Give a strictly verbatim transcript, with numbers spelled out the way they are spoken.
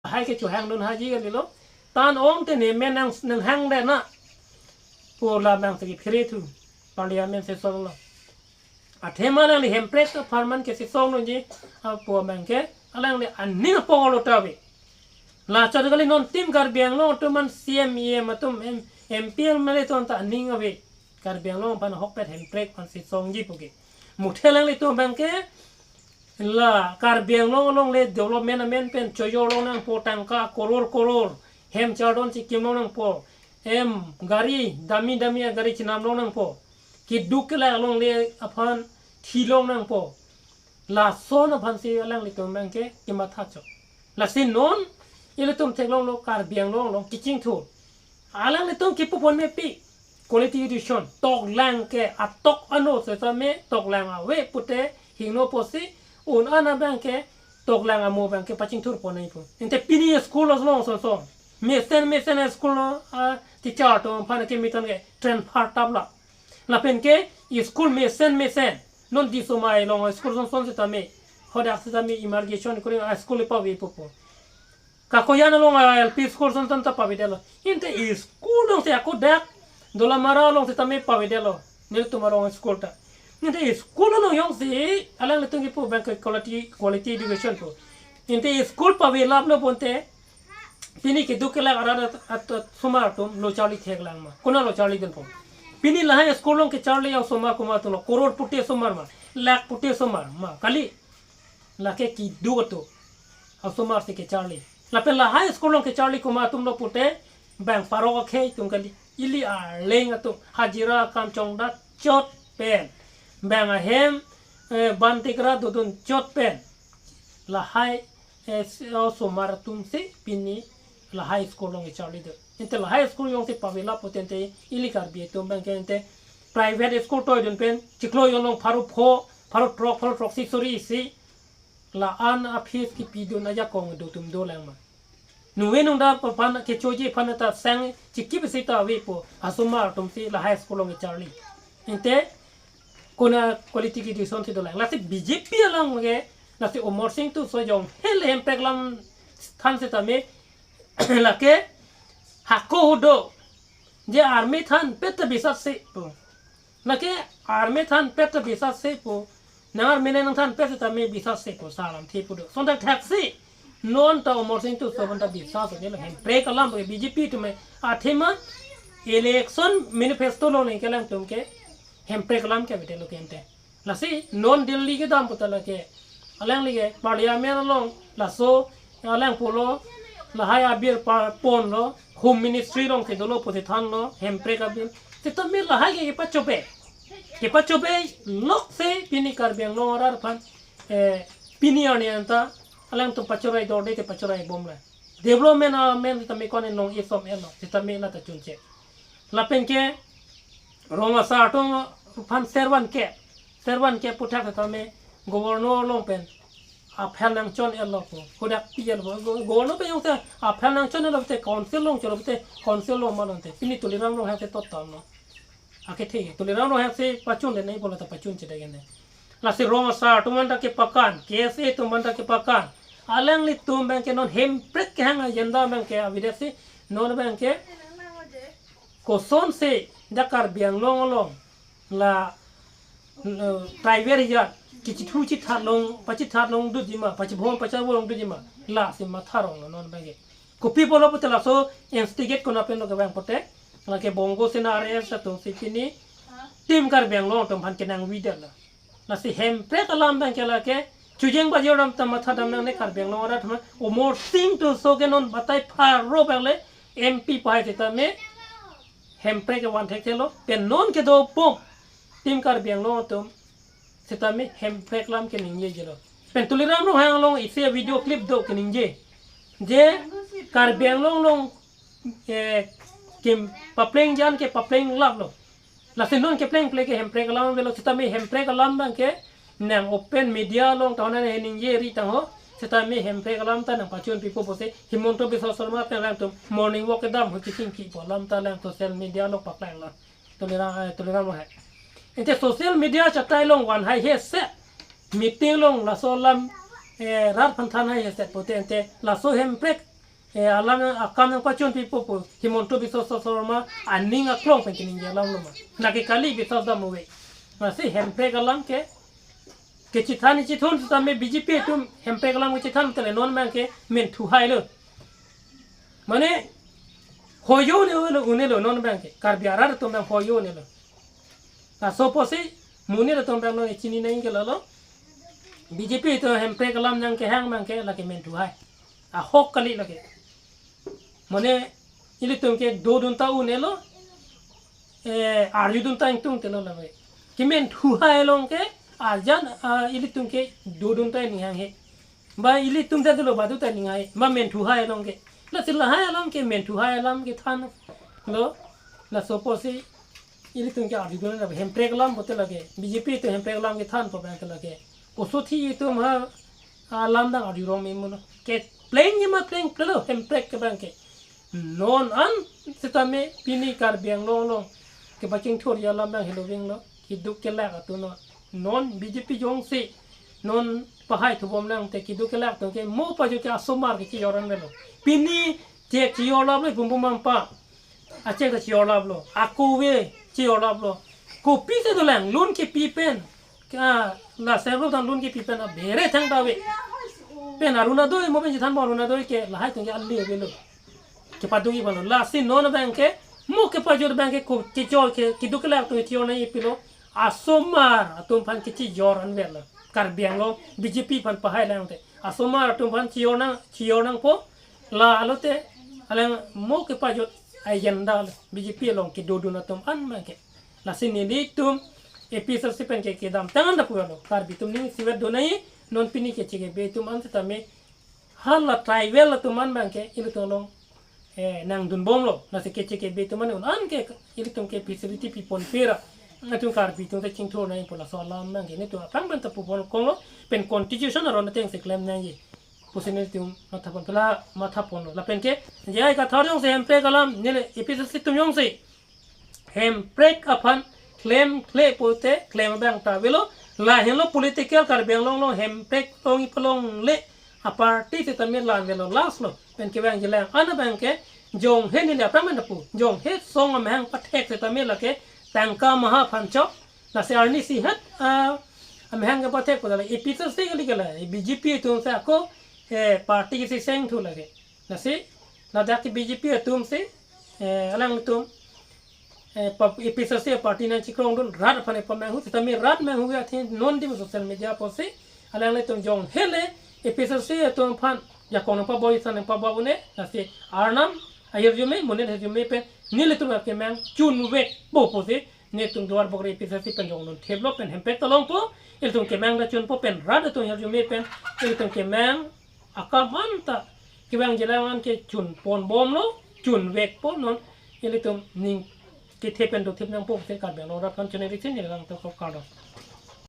Lahai ke chohangdun haji kalilo. Tan ong te ne men nang, nang hang de na. Pu labang si kephere thu. Parliament session lo. Athema alangli hemprek apharman kesesongdunji. Apo abang ke alangli aning apong lo ta ave. Lachot kali non tim Karbi Anglong atum an C M, E M atum, M, M P, M L A atum ta aning ave. Karbi Anglong aphan ahokpet hemprek aphan sesongji pu ke. Muthe alanglitum abang ke la Karbi Anglong along le development amen pen chojo long nangpo, tangka koror koror hem chardon chikim long nangpo. Em gari dami dami gari chinam long nangpo. Keduk kelak along le aphan thi long nangpo. Lason aphan si alanglitum abang ke kematha chok. Lasi non ilitum theklonglo Karbi Anglong along kechingthur. Alanglitum kipu pon me pi. Quality education. Toklang ke atok ano setame toklang ave pute hingno pusi un-an abang ke toklang amo abang ke pachingthur pon nangpo. Ante pini school along son son. Mesen mesen school lo, ah, teacher atum aphan ke miton ke transfer tap la. Lapen ke school mesen mesen. Non Disomai along school son son setame. Hadak setame immigration kuring a school pave pupo. Kakoyan along a L P school son son ta pavedetlo. Ante school along si ako dak Dolamara along setame pavedetlo. Nelitum arong school ta. Ante school along jongsi alanglitum kipu abang ke quality, quality education pu. Ante school pavelaplo pute pini keduk kelak arat at, at, at osomar atum lo charli theklang ma. Konat lo charlidunpo. Pini lahai school along kecharli osomar komat atumlo. Koror pute osomar ma. Lakh pute osomar ma. Kali. Lake keduk atum. Osomar si kecharli. Lapen lahai school along kecharli komat atumlo pute bang parok akhei atum kali. Ili arleng atum. Hajira akam chongdat chot pen. Bang ahem, eh, ban tikra dodun chot pen. Lahai, eh, s-, osomar atum si pini lahai school along kecharli do. Ante lahai school jongsi pavelap pute ante ili Karbi atum abang ke ante private school toidun pen chiklo jon along pharo pho, pharo throk, pharo throksi suri isi la-an a-fees kipidun ajakong do atum dolang ma. Nunge nungda aphan kechoji aphan ta sang chikip sita avepo osomar atum si lahai school along kecharli. Ante konat quality education si dolang. Lasi B J P along ke, lasi Amarsing Tisso jong hel hemprek alam than setame lake hako hudo. Je army than pet ta bisat si pu. Lake army than pet ta bisat si pu. Nang army nangthan pet setame bisat si pu. Salam thi pu do. Sontak thak si. Non ta Amarsing Tisso aphan ta bisat si lo hemprek alam B J P atum athema election manifesto along nangkelang atum ke hemprek alam ke bete lo ke ante. Lasi non Delhi kedam puta lake. Alangli ke parliament along laso alang pulo lahai abir pa ponlo home ministry along si dolo pusi thanlo hemprek abill. Setame lahai ke kepachobei. Kepachobei lok si pini Karbi Anglong arat aphan, eh, pini arni anta alangtum pachorai dorde te pachorai bomlo. Development amen setame kon enlong isom enlo. Setame la ta chunche. Lapen ke rong asar atum aphan servan ke, servan ke puthak setame governor along pen aphel nangchon-etlo pu. Kodak pi-etlo pu. Go-, governor pen jongsi aphel nangchon-etlo pute council along cholo pute council along ma lo ante. Pini Tuliram Ronghang si tot tamlo. Akethe Tuliram Ronghang si pachun le nai bola ta pachun chedek ene. Lasi rong asar atum anta kepakan, K S A atum anta kepakan. Alanglitum abang ke non hemprek kehang agenda abang ke avedet si non abang ke kosonsi dak Karbi Anglong along la, eh, tribal area kechithu chithat long, pachithat long dutji ma, pachibhom pacharvo long dutji ma, lasi matha ronglo non abang ke. Kopi pulo pute laso instigate konat pen lo kevang pute, lake Bongo Sena R S S atum si pini tim Karbi Anglong atum aphan kenangvidetlo. Lasi hemprek alam abang ke lake chojeng bajor dam ta matha dam nangne Karbi Anglong arat aphan. Amarsing Tisso ke non batai pharo abang le M P pahai setame hemprek kevan thekthelo. Pen non kedo pum tim Karbi Anglong atum setame hemprek alam keningjejelo. Pen Tuliram Ronghang along isi video clip do keningje. Je Karbi Anglong along, eh, kim papleng jan ke papleng laplo. Lasi non kepleng ple ke hemprek alam avelo setame hemprek alam abang ke nang open media along tahun ane ningje ri tangho setame hemprek alam ta nangpachun pipo pusi Himanta Biswa Sarma pen alangtum morning walk kedam ho kiching kipo alam ta lang social media along paklanglo. Tuliram, eh, Tuliram Ronghang. Ante social media chatai along van hai he se meeting along laso alam, eh, rat aphan than hai he se pute ante laso hemprek eh, alam akam nangpachun pipo pu Himanta Biswa Sarma aning aklong pen keningje alam lo ma. Lake kali Biswa dam ave. Lasi hemprek alam ke kechethan chethon setame B J P atum hemprek alam kechethan tele non abang ke menthu hai lo. Mane hoyo ne lo, une lo non abang ke. Karbi arat atum abang hoyo ne lo. Laso apotsi monit atum abang lo chini nangji ke lalo. B J P atum hemprek alam nangkehang abang ke lake menthu hai. Ahok kali lake. Mane ilitum ke dodun ta un-elo, eh, arjudun ta ingtung te lo lake. Kementhu hai along ke arjan, ah, ilitum ke dodun ta ning hanghe. Ba ilitum ta dolo badu ta ning hai. Ba menthu hai along ke. Lasi lahai alam ke menthu hai alam kethan lo. Laso apotsi ilitum ke arjudun ta hemprek alam pulote lake. B J P atum hemprek alam kethanpo abang ke lake. Osothi atum ha alam dang arjurong me muno. Ke pleng ye ma pleng plelo hemprek ke abang ke. Non an setame pini Karbi Anglong along kepachingthur alam abang helo vinglo. Keduk kelak atum non. Non B J P jongsi non pahai thubom lang te keduk kelak atum ke mo pajut ke asomar ke chejor an velo. Pini chek chejor laplo, pumpum ampa. Achek ta chejor laplo. Ako ave chejor laplo. Kopisi dolang loan kepi pen. Ka la serlo tang loan kepi pen abere thang ta ave. Pen Arunodoi mo pen chethanpo Arunodoi ke lahai atum ke ale avelo. Kepadunji abang lo. Lasi non abang ke mo kepajut abang ke ko kejor ke keduk kelak atum chejor nangji pilo. Asomar atum aphan kechejor an velo. Karbi Anglong B J P aphan pahai lang te. Asomar atum aphan chejor nang, chejor nangpo. La alote alang mo kepajut agenda B J P along kedodun atum an abang ke. Lasi nelitum A P H L C pen ke kedamtang an ta pulo. Karbi atum ning isivet do nangji, non pini kechekebe atum an setame hala tribal atum an abang ke ilitum along, eh, nangdunbomlo. Lasi kechekebe atum an un-an ke ilitum ke facility pipon pera. Atum Karbi atum ta chingthur nangji pu laso alam abang ke nelitum aphrang pen ta pupon konglo pen constitution aron ateng si klem nangji pusi nelitum mathapon pela mathaponlo. Lapen ke J I Kathar jongsi hemprek alam neli A P H L C atum jongsi hemprek aphan klemkle pulote klem abang ta avelo. Lahenlo political Karbi Anglong along hemprek longji palongle aparty setame la-an avelo last lo. Pen kevangji alang an abang ke jonghe neli aphrang pen ta pu. Jonghe song amahang pathek setame lake tangka maha aphan chok. Lasi arnisi het, ah, amahang kepathek pu lake A P H L C kali ke la, B J P atum si ako, eh, party kisi seng thu lake. Lasi ladak ke B J P atum si, eh, alangtum, eh, pa-, A P H L C party nangchekrongdun rat aphan epamanghu, setame rat manghu athe non dim social media apotsi, alanglitum jonghe le A P H L C atum aphan jakong nangpaboi san nangpaboi une, lasi Arnam ahirjume, monit ahirjume pen nelitum kemang chunvekpo pusi, netum Duarbagori A P H L C pen jongdun theplo pen hemprek ta longpo, ilitum kemang ta chunpo pen rat atum ahirjume pen ilitum kemang akam an ta kevangji alang an ke chunponbomlo, chunvekpo non, ilitum ning kethe pen dothip nangpo pusi Karbi Anglong rat aphan choneri si neli lang to kardom.